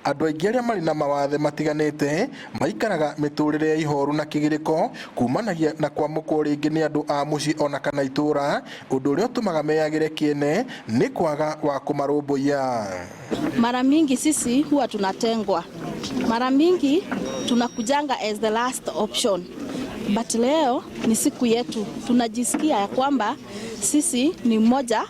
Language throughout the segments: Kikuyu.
Andũ aingĩ arĩa marĩ na mawathe matiganĩte maikaraga mĩtũrĩre ya ihoru na kĩgirĩko kumanagia na kwamũkwo rĩngĩ nĩ andũ a mũciĩ ona kana itũra, ũndũ ũrĩa ũtũmaga meyagĩre kĩene nĩ kwaga wa kũmarũmbũiya. Mara mingi sisi huwa tunatengwa, mara mingi tunakujanga as the last option, but leo ni siku yetu, tunajisikia ya kwamba sisi ni mmoja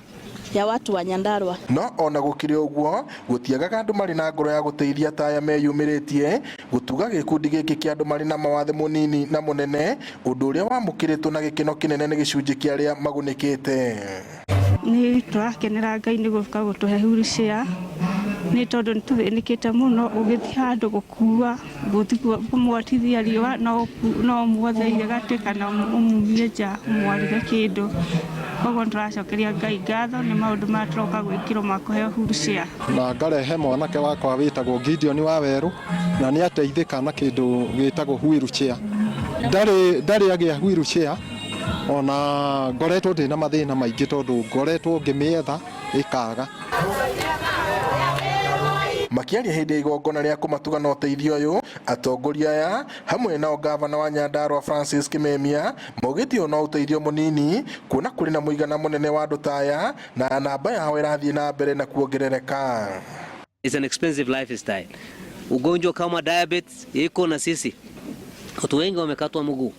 ya watu wa Nyandarua. No ona gũkĩrĩ ũguo, gũtiagaga andũ marĩ na ngoro ya gũteithia ta aya meyumĩrĩtie gũtuga gĩkundi gĩkĩ kĩa andũ marĩ na mawathe mũnini na mũnene, ũndũ ũrĩa wamũkĩrĩtwo na gĩkeno kĩnene nĩ gĩcunjĩ kĩa arĩa magunĩkĩte. Nĩ tũrakenera Ngai nĩ gũka gũtũhe wheelchair, nĩ tondũ nĩ tũthĩnĩkĩte mũno. Ũgĩthiĩ handũ gũkua, gũthiĩ kũmwatithia riũa, no ũmuotheire gatĩ kana ũmumie nja ũmwarĩre kĩndũ. Koguo nĩ tũracokeria Ngai ngatho nĩ maũndũ maya tũroka gwĩkĩrwo ma kũheo wheelchair. Na ngarehe mwanake wakwa wĩtagwo Gideon Wawerũ, na nĩ ateithĩka na kĩndũ gĩtagwo wheelchair. Ndarĩ agĩa wheelchair, ona ngoretwo ndĩna mathĩna maingĩ tondũ ngoretwo ngĩmĩetha ĩkaga. Makĩaria hĩndĩ ya igongona rĩa kũmatuga na ũteithio ũyũ, atongoria aya hamwe nao gavana wa Nyandarua Francis Kimemia maugĩte ũyũ no ũteithio mũnini, kuona kũrĩ na mũigana mũnene wa andũ ta aya na namba yao ĩrathiĩ na mbere na kuongerereka. It's an expensive lifestyle. Ugonjwa kama diabetes iko na sisi, watu wengi wamekatwa mguu,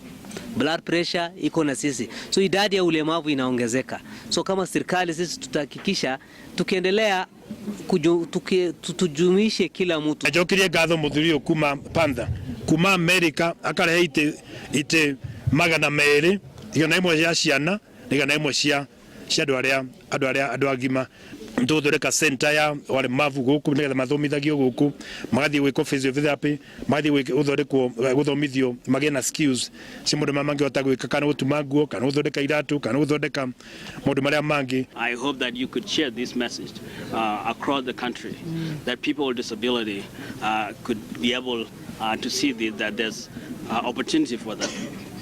blood pressure iko na sisi, so idadi ya ulemavu inaongezeka. So kama serikali sisi tutahakikisha tukiendelea tujumishe kila mtu. Njokirie ngatho muthuri uyu kuma Panther, kuma America, akarehe ite 200, 100 cia ciana na 100 cia andu aria andu agima. Tuguthondeka center ya walemavu guku nigetha mathomithagio guku, magathie gwikwo physiotherapy, magathie guthondekwo, guthomithio magie na skills cia maundu marĩa mangĩhota gwĩka, kana gũtuma nguo, kana gũthondeka iratu, kana gũthondeka maũndũ marĩa mangĩ. I hope that you could share this message across the country, that people with disability could be able to see that there's opportunity for them,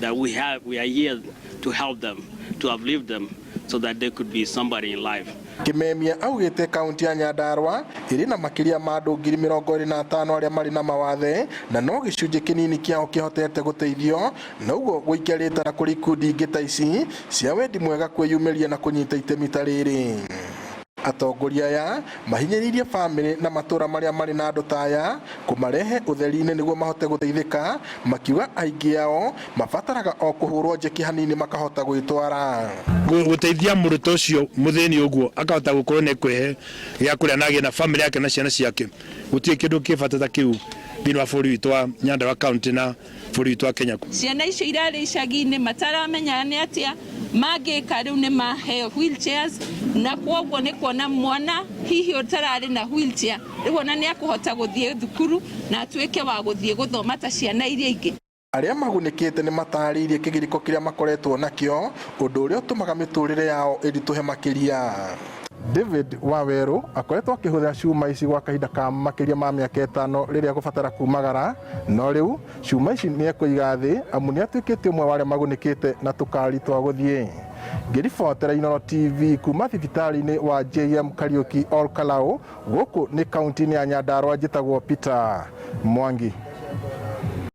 that we are here to help them, to uplift them, so that they could be somebody in life. Kimemia augĩte kaunti ya Nyandarua ĩrĩ na makĩria ma andũ 25,000 arĩa marĩ na mawathe, na no gĩcunjĩ kĩnini kĩao kĩhotete gũteithio, na ũguo gũikia rĩtana kũrĩ ikundi ingĩ ta ici cia wendi mwega kwĩyumĩria na kũnyita itemi ta rĩrĩ. Atongoria aya mahinyĩrĩirie bamĩrĩ na matũra marĩa marĩ na andũ ta aya kũmarehe ũtheri-inĩ nĩguo mahote gũteithĩka, makiuga aingĩ ao mabataraga o kũhũrwo njeki hanini makahota gwĩtwara. Gũteithia mũrutwo ũcio mũthĩni ũguo akahota gũkorwo nĩ kwĩhe gĩa kũrĩa na agĩe na famĩlĩ yake na ciana ciake, gũtirĩ kĩndũ kĩ bata ta kĩu thĩinĩ wa bũrũri witũ wa Nyandarua County na bũrũri witũ wa Kenya. Ciana icio irarĩ icagi-inĩ mataramenya nĩ atĩa mangĩka, rĩu nĩ maheo wheelchairs, na kwoguo nĩ kuona mwana hihi ũtararĩ na wheelchair rĩu ona nĩ akũhota gũthiĩ thukuru na atuĩke wa gũthiĩ gũthoma ta ciana iria ingĩ. Arĩa magunĩkĩte nĩ matarĩirie kĩgirĩko kĩrĩa makoretwo nakĩo, ũndũ ũrĩa ũtũmaga mĩtũrĩre yao ĩritũhe makĩria. David Wawerũ akoretwo akĩhũthĩra cuma ici gwa kahinda ka makĩria ma mĩaka 5 rĩrĩa gũbatara kumagara, no rĩu cuma ici nĩ ekũiga thĩ amu nĩ atuĩkĩte ũmwe wa arĩa magunĩkĩte na tũkari twa gũthiĩ. Ngĩribotera Inooro TV kuma thibitarĩ-inĩ wa JM Kariuki Ol Kalou gũkũ nĩ kaunti-inĩ ya Nyandarua, njĩtagwo Peter Mwangi.